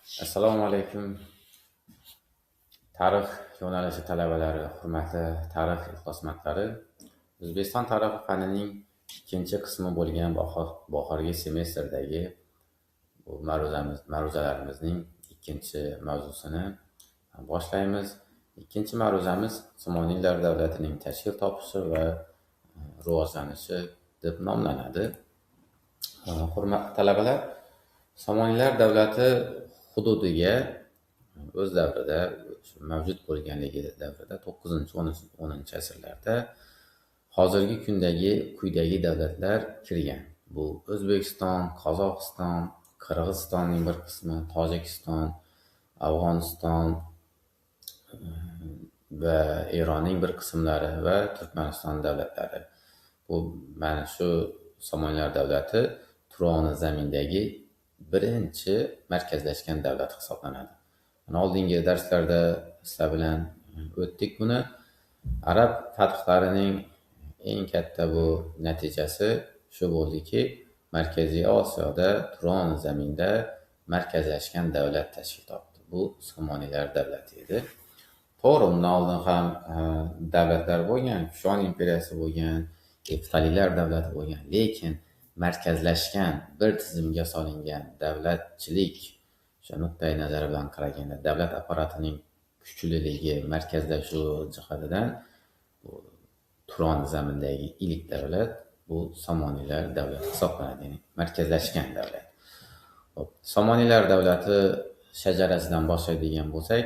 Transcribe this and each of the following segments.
Assalomu alaykum. Tarix yo'nalishi talabalari, hurmatli tarix ixlosmandlari. O'zbekiston tarixi fanining ikkinchi qismi bo'lgan bahorgi semestrdagi bu ma'ruzalarimizning ikkinchi mavzusini boshlaymiz. Ikkinchi ma'ruzamiz Somoniylar davlatining tashkil topishi va rivojlanishi deb nomlanadi. Hurmatli talabalar, Somoniylar davlati hududiga o'z davrida mavjud bo'lganligi davrida 9-10 asrlarda hozirgi kundagi quyidagi davlatlar kirgan. Bu O'zbekiston, Qozog'iston, Qirg'izistonning bir qismi, Tojikiston, Afg'oniston va Eronning bir qismlari va Turkmaniston davlatlari. Bu mana shu Somoniylar davlati Turoni zamindagi birinchi markazlashgan davlat hisoblanadi. Mana oldingi darslarda sizlar bilan o'tdik buni. Arab fathlarining eng katta bu natijasi shu bo'ldiki, Markaziy Osiyoda Turon zaminda markazlashgan davlat tashkil topdi. Bu Somoniylar davlati edi. To'g'ri, undan oldin ham davlatlar bo'lgan, Kushon imperiyasi bo'lgan, Eftalilar davlati bo'lgan, lekin markazlashgan, bir tizimga solingan davlatchilik o'sha nuqtai nazari bilan qaraganda davlat apparatining kuchliligi, markazlashuvi jihatidan bu Turon zamindagi ilk davlat bu Somoniylar davlati hisoblanadi, ya'ni markazlashgan davlat. Xo'p, Somoniylar davlati shajarasidan boshlaydigan bo'lsak,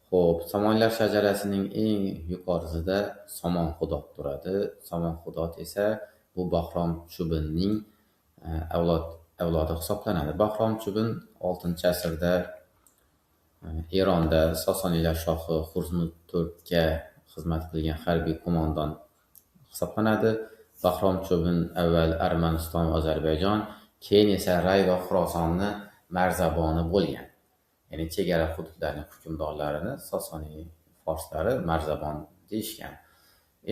xo'p, Somoniylar shajarasining eng yuqorisida Somon Xudot turadi. Somon Xudot esa bu Bahrom Chubinning avlodi hisoblanadi. Bahrom Chubin 6-asrda Eronda Sosoniylar shohi Xurmuz IV ga xizmat qilgan harbiy qo'mondon hisoblanadi. Bahrom Chubin avval Armaniston va Ozarbayjon, keyin esa Ray va Xurosonni marzaboni bo'lgan. Ya'ni chegara hududlarning hukmdorlarini Sosoniy forslari marzabon deyishgan.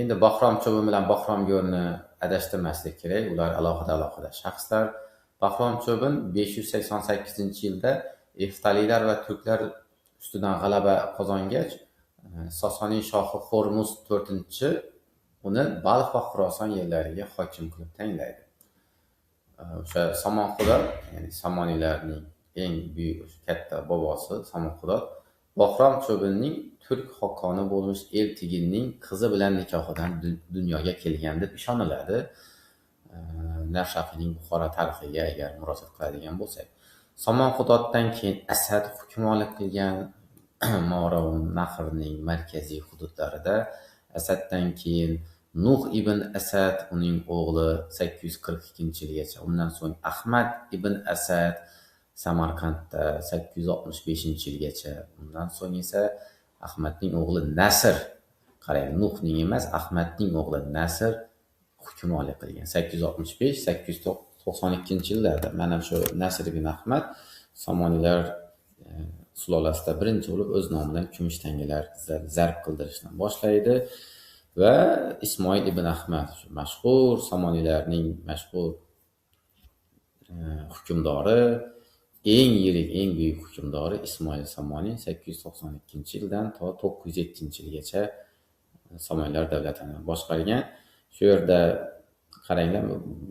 Endi Bahrom Chubin bilan Bahrom Go'rni adashtirmaslik kerak. Ular alohida-alohida shaxslar. Bahrom Chubin 588-yilda Eftalilar va turklar ustidan g'alaba qozongach, Sosoniy shohi Xormuz IV uni Balx va Xuroson yerlariga hokim qilib tayinlaydi. O'sha Somon Xudot, ya'ni Somoniylarning eng buyuk katta bobosi Somon Xudot Bahrom Chubinning turk xokoni bo'lmish Eltiginning qizi bilan nikohidan dunyoga kelgan deb ishoniladi. Narshafining Buxoro tarixiga agar murojaat qiladigan bo'lsak. Somon Xudotdan keyin Asad hukmronlik qilgan Nahrning markaziy hududlarida. Asaddan keyin Nuh ibn Asad, uning o'g'li 842-yilgacha, undan so'ng Ahmad ibn Asad Samarqandda 865-yilgacha, undan so'ng esa Ahmadning o'g'li Nasr, qarang, Nuhning emas, Ahmadning o'g'li Nasr hukmronlik qilgan 865-892 yillarda. Mana shu Nasr ibn Ahmad Somoniylar sulolasida birinchi bo'lib o'z nomidan kumush tangalar zarb qildirishni boshlaydi va Ismoil ibn Ahmad, mashhur Somoniylarning mashhur hukmdori, eng yirik, eng buyuk hukmdori Ismoil Somoniy 892-yildan to 907-yilgacha Somoniylar davlatini boshqargan. Shu yerda qaranglar,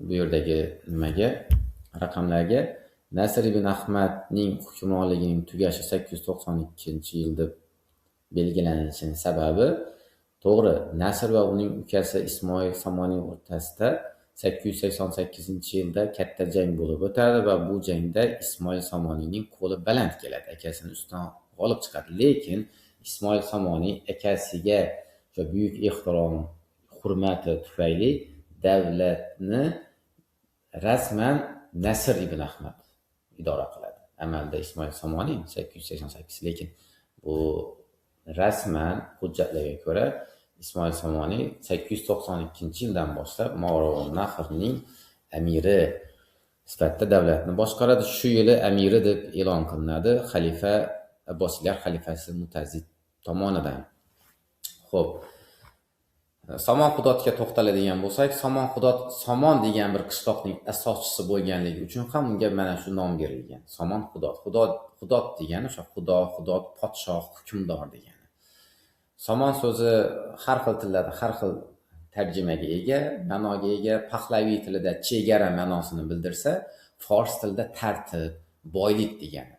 bu yerdagi nimaga, raqamlarga. Nasr ibn Ahmadning hukmronligining tugashi 892-yil deb belgilanishining sababi, to'g'ri, Nasr va uning ukasi Ismoil Somoniy o'rtasida 888-yilda katta jang bo'lib o'tadi va bu jangda Ismoil Somoniyning qo'li baland keladi, akasini ustidan g'olib chiqadi. Lekin Ismoil Somoniy akasiga o'sha buyuk ehtirom, hurmati tufayli davlatni rasman Nasr ibn Ahmad idora qiladi. Amalda Ismoil Somoniy 888, lekin bu rasman hujjatlarga ko'ra Ismoil Somoniy 892-yildan boshlab Nahrning amiri sifatida davlatni boshqaradi. Shu yili amiri deb e'lon qilinadi xalifa, Abbosiylar xalifasi Mutazid tomonidan. Xo'p, Somon Xudodga to'xtaladigan bo'lsak, Somon Xudod Somon degan bir qishloqning asoschisi bo'lganligi uchun ham unga mana shu nom berilgan. Somon Xudod. Xudod, Xudod degani o'sha xudo, xudod, podshoh, hukmdor degani. Somon so'zi har xil tillarda har xil tarjimaga ega, ma'noga ega. Pahlaviy tilida chegara ma'nosini bildirsa, fors tilida tartib, boylik degani.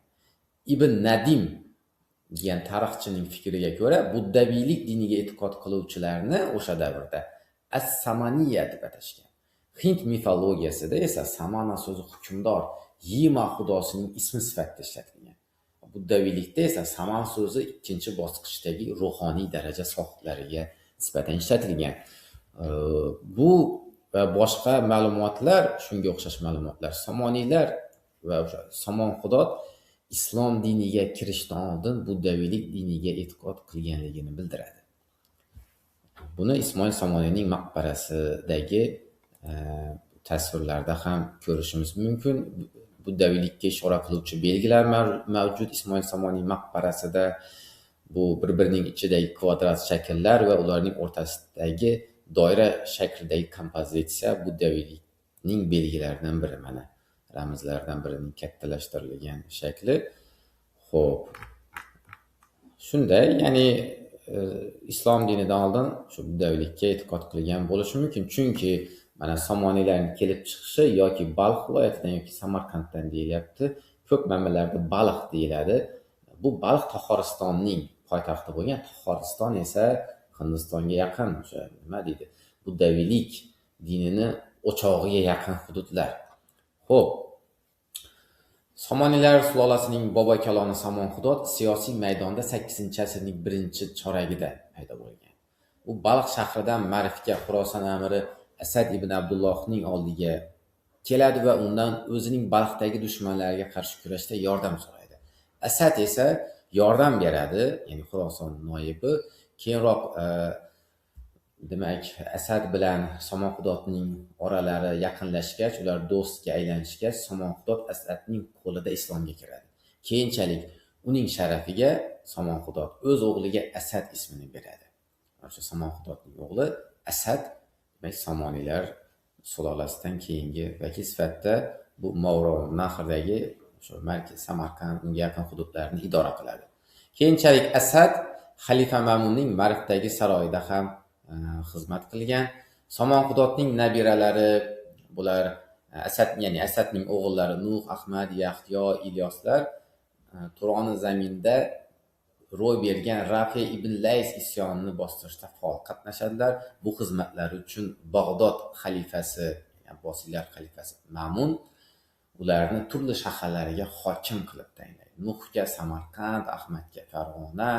Ibn Nadim degan tarixchining fikriga ko'ra, buddaviylik diniga e'tiqod qiluvchilarni o'sha davrda as-samaniya deb atashgan. Hind mifologiyasida esa samana so'zi hukmdor Yima xudosining ismi sifatida ishlatilgan. Buddaviylikda esa saman so'zi ikkinchi bosqichdagi ruhoniy daraja sohiblariga nisbatan ishlatilgan. Bu va boshqa ma'lumotlar, shunga o'xshash ma'lumotlar Somoniylar va o'sha Somon Xudod islom diniga kirishdan oldin buddaviylik diniga e'tiqod qilganligini bildiradi. Buni Ismoil Somoniyning maqbarasidagi tasvirlarda ham ko'rishimiz mumkin. Buddaviylikka ishora qiluvchi belgilar mavjud Ismoil Somoniy maqbarasida. Bu bir-birining ichidagi kvadrat shakllar va ularning o'rtasidagi doira shaklidagi kompozitsiya buddaviylikning belgilaridan biri, mana ramzlardan birining kattalashtirilgan shakli. Xo'p. Shunday, ya'ni islom dinidan oldin shu buddaviylikka e'tiqod qilgan bo'lishi mumkin. Chunki mana Somoniylarning kelib chiqishi yoki Balx viloyatidan yoki Samarqanddan deyilyapti. Ko'p manbalarda Balx deyiladi. Bu Balx Toxoristonning poytaxti bo'lgan. Toxoriston esa Hindistonga yaqin, o'sha nima deydi, buddaviylik dinini o'chog'iga yaqin hududlar. Xo'p. Somoniylar sulolasining bobo kaloni Somon Xudod siyosiy maydonda 8-asrning birinchi choragida paydo bo'lgan. U Balx shahridan Marvga Xuroson amiri Asad ibn Abdullohning oldiga keladi va undan o'zining Balxdagi dushmanlariga qarshi kurashda yordam so'raydi. Asad esa yordam beradi, ya'ni Xuroson noibi. Keyinroq demak, Asad bilan Somon Xudodning oralari yaqinlashgach, ular do'stga aylanishgach, Somon Xudod Asadning qo'lida islomga kiradi. Keyinchalik uning sharafiga Somon Xudod o'z o'g'liga Asad ismini beradi. O'sha Somon Xudodning o'g'li Asad, demak, Somoniylar sulolasidan keyingi vakil sifatida bu Movarounnahrdagi o'sha markaz Samarqand, unga yaqin hududlarni idora qiladi. Keyinchalik Asad xalifa Ma'munning Marvdagi saroyida ham xizmat qilgan. Somon Xudodning nabiralari bular Asad, ya'ni Asadning o'g'illari Nuh, Ahmad, Yahyo, Ilyoslar Turoni zaminda ro'y bergan Rafi ibn Lays isyonini bostirishda faol qatnashadilar. Bu xizmatlari uchun Bag'dod xalifasi, Abbosiylar xalifasi Ma'mun ularni turli shaharlariga hokim qilib tayinlaydi. Nuhga Samarqand, Ahmadga Farg'ona,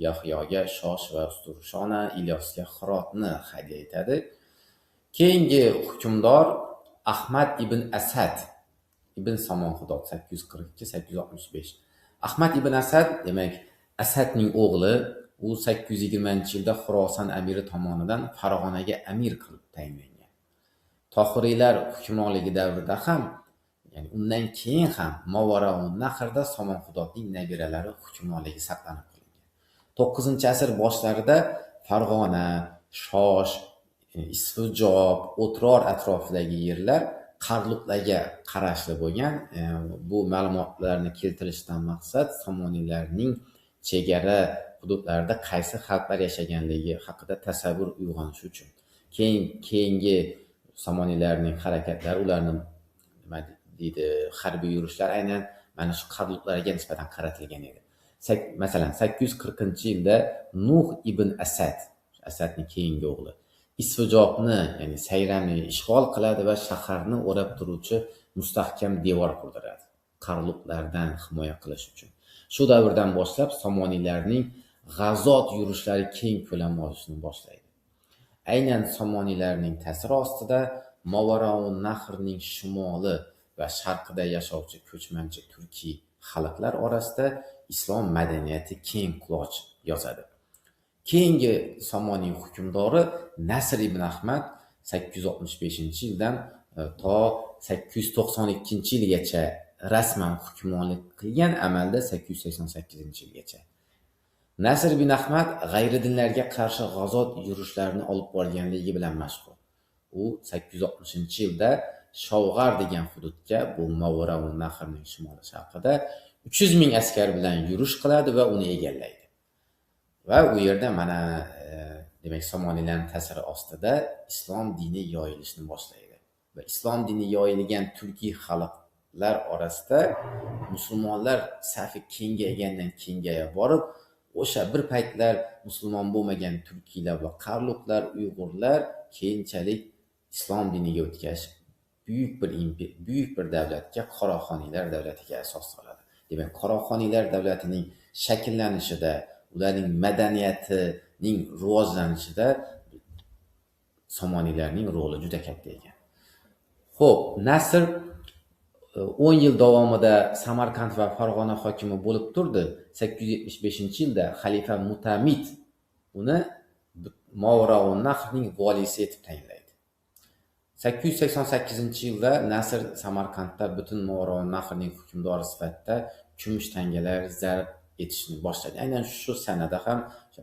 Yahyoga Shosh va Usturshona, Ilyosga Hirotni hadya etadi. Keyingi hukmdor Ahmad ibn Asad ibn Somon Xudod 842-865. Ahmad ibn Asad, demak, Asadning o'g'li, u 820-yilda Xuroson amiri tomonidan Farg'onaga amir qilib tayinlangan. Tohiriylar hukmronligi davrida ham, ya'ni undan keyin ham Movarounnahrda Somon Xudodning nabiralari hukmronligi saqlanib qolingan. 9-asr boshlarida Farg'ona, Shosh, Isfijob, O'tror atrofidagi yerlar Qarluqlarga qarashli bo'lgan. Bu ma'lumotlarni keltirishdan maqsad Somoniylarning chegara hududlarida qaysi xalqlar yashaganligi haqida tasavvur uyg'onishi uchun. Keyingi Somoniylarning harakatlari, ularni nima deydi, harbiy yurishlar aynan mana shu Qarluqlarga nisbatan qaratilgan edi. Masalan, 840-yilda Nuh ibn Asad, Asadning keyingi o'g'li, Isfijobni, ya'ni Sayramni ishg'ol qiladi va shaharni o'rab turuvchi mustahkam devor qurdiradi Qarluqlardan himoya qilish uchun. Shu davrdan boshlab Somoniylarning g'azot yurishlari keng ko'lam olishni boshlaydi. Aynan Somoniylarning ta'siri ostida Movarounnahrning shimoli va sharqida yashovchi ko'chmanchi turkiy xalqlar orasida islom madaniyati keng quloch yozadi. Keyingi Somoniy hukmdori Nasr ibn Ahmad 865-yildan to 892-yilgacha rasman hukmronlik qilgan, amalda 888-yilgacha. Nasr ibn Ahmad g'ayridinlarga qarshi g'azot yurishlarini olib borganligi bilan mashhur. U 860-yilda Shovg'ar degan hududga, bu Movarounnahrning shimoli sharqida 300 ming askar bilan yurish qiladi va uni egallaydi. Va u yerda mana demak Somoniylarning ta'siri ostida islom dini yoyilishni boshlaydi. Va islom dini yoyilgan turkiy xalqlar orasida musulmonlar safi kengaygandan kengaya borib, o'sha bir paytlar musulmon bo'lmagan turkiylar va qarluqlar, uyg'urlar keyinchalik islom diniga o'tgach buyuk bir davlatga, Qoraxoniylar davlatiga asos soladi. Demak, Qoraxoniylar davlatining shakllanishida, ularning madaniyatining rivojlanishida Somoniylarning roli juda katta ekan. Xo'p, Nasr 10 yil davomida Samarqand va Farg'ona hokimi bo'lib turdi. 875-yilda xalifa Mutamid uni Movarounnahrning voliysi etib tayinlaydi. 888-yilda Nasr Samarqandda butun Movarounnahrning hukmdori sifatida kumush tangalar zarb etishni boshladi. Aynan shu sanada ham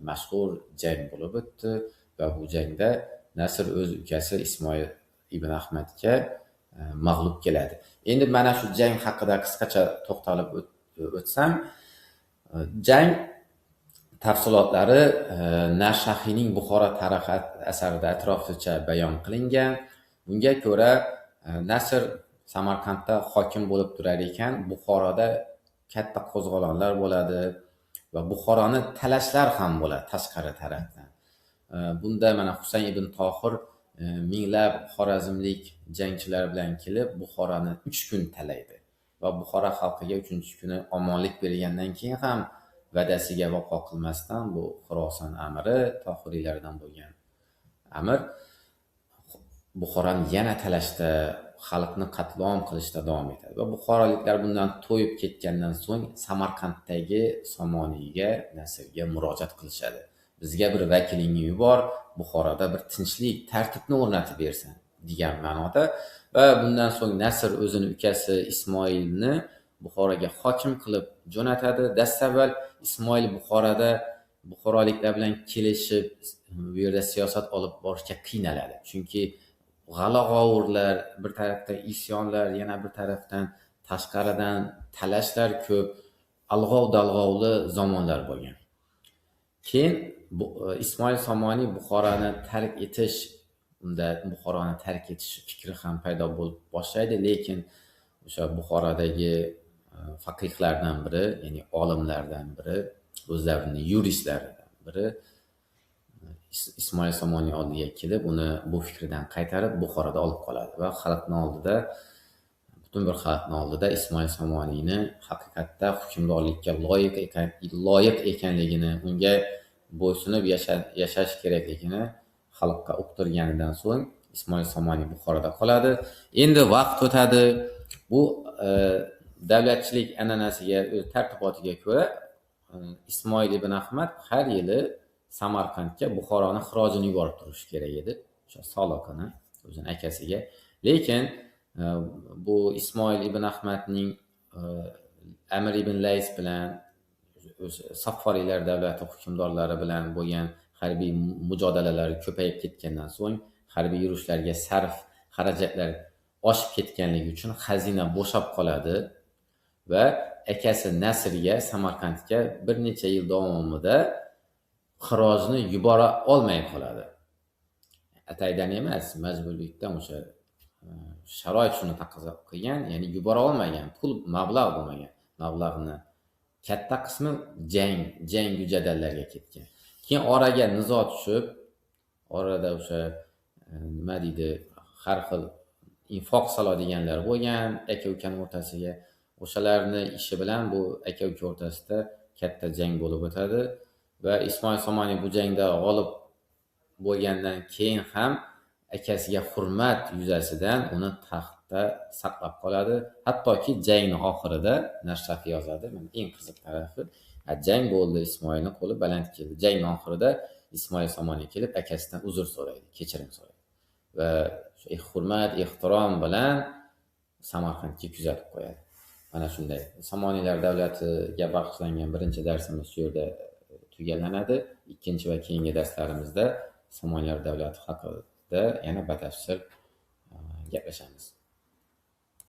mashhur jang bo'lib o'tdi va bu jangda Nasr o'z ukasi Ismoil ibn Ahmadga mag'lub keladi. Endi mana shu jang haqida qisqacha to'xtalib o'tsam, jang tafsilotlari Narsahiyning Buxoro tarixi asarida atroflicha bayon qilingan. Bunga ko'ra Nasr Samarqandda hokim bo'lib turar ekan, Buxoroda katta qo'zg'olonlar bo'ladi va Buxoroni talashlar ham bo'ladi tashqari tarafdan. Bunda mana Husayn ibn Tohir minglab xorazmlik jangchilar bilan kelib Buxoroni 3 kun talaydi va Buxoro xalqiga 3-kuni omonlik bergandan keyin ham va'dasiga vafo qilmasdan bu Xuroson amiri, Tohiriylardan bo'lgan amir Buxoroni yana talashda, xalqni qatliom qilishda davom etadi va buxoroliklar bundan to'yib ketgandan so'ng Samarqanddagi Somoniyga, Nasrga murojaat qilishadi. Bizga bir vakilingni yubor, Buxoroda bir tinchlik, tartibni o'rnatib bersin degan ma'noda va bundan so'ng Nasr o'zini ukasi Ismoilni Buxoroga hokim qilib jo'natadi. Dastavval Ismoil Buxoroda buxoroliklar bilan kelishib, bu yerda siyosat olib borishga qiynaladi. Chunki g'ala-g'ovurlar, bir tarafdan isyonlar, yana bir tarafdan tashqaridan talashlar ko'p, alg'ov-dalg'ovli zamonlar bo'lgan. Keyin Ismoil Somoniy Buxoroni tark etish, unda Buxoroni tark etish fikri ham paydo bo'lib boshlaydi, lekin o'sha Buxorodagi faqihlardan biri, ya'ni olimlardan biri, o'zlarining yuristlaridan biri Ismoil Somoniy oldiga kelib, uni bu fikridan qaytarib, Buxoroda olib qoladi va xalqning oldida, butun bir xalqning oldida Ismoil Somoniyni haqiqatda hukmdorlikka loyiq ekanligini, unga bo'ysunib yashash kerakligini xalqqa uqtirganidan so'ng Ismoil Somoniy Buxoroda qoladi. Endi vaqt o'tadi. Bu davlatchilik an'anasiga, tartibotiga ko'ra Ismoil ibn Ahmad har yili Samarqandga Buxoroni xirojini yuborib turishi kerak edi, o'sha soliqini o'zini akasiga. Lekin bu Ismoil ibn Ahmadning Amir ibn Lays bilan, Safforiylar davlati hukmdorlari bilan bo'lgan harbiy mujodalalar ko'payib ketgandan so'ng harbiy yurishlarga sarf xarajatlar oshib ketganligi uchun xazina bo'shab qoladi va akasi Nasrga Samarqandga bir necha yil davomida xirojni yubora olmay qoladi. Ataydan emas, majburlikdan, o'sha sharoit shuni taqozo qilgan, ya'ni yubora olmagan, pul mablag' bo'lmagan. Mablag'ni katta qismi jangu jadallarga ketgan. Keyin oraga nizo tushib, orada o'sha nima deydi, har xil infoq soladiganlar bo'lgan aka-ukaning o'rtasiga. O'shalarni ishi bilan bu aka-uka o'rtasida katta jang bo'lib o'tadi va Ismoil Somoniy bu jangda g'olib bo'lgandan keyin ham akasiga hurmat yuzasidan uni taxtda saqlab qoladi. Hattoki jangni oxirida Narshafi yozadi. Mana eng qiziq tarafi, jang bo'ldi, Ismoilning qo'li baland keldi. Jangni oxirida Ismoil Somoniy kelib akasidan uzr so'raydi, kechirim so'raydi va hurmat, ehtirom bilan Samarqandga kuzatib qo'yadi. Mana shunday Somoniylar davlatiga bag'ishlangan birinchi darsimiz shu yerda tugallanadi. Ikkinchi va keyingi darslarimizda Somoniylar davlati haqida yana batafsil gaplashamiz.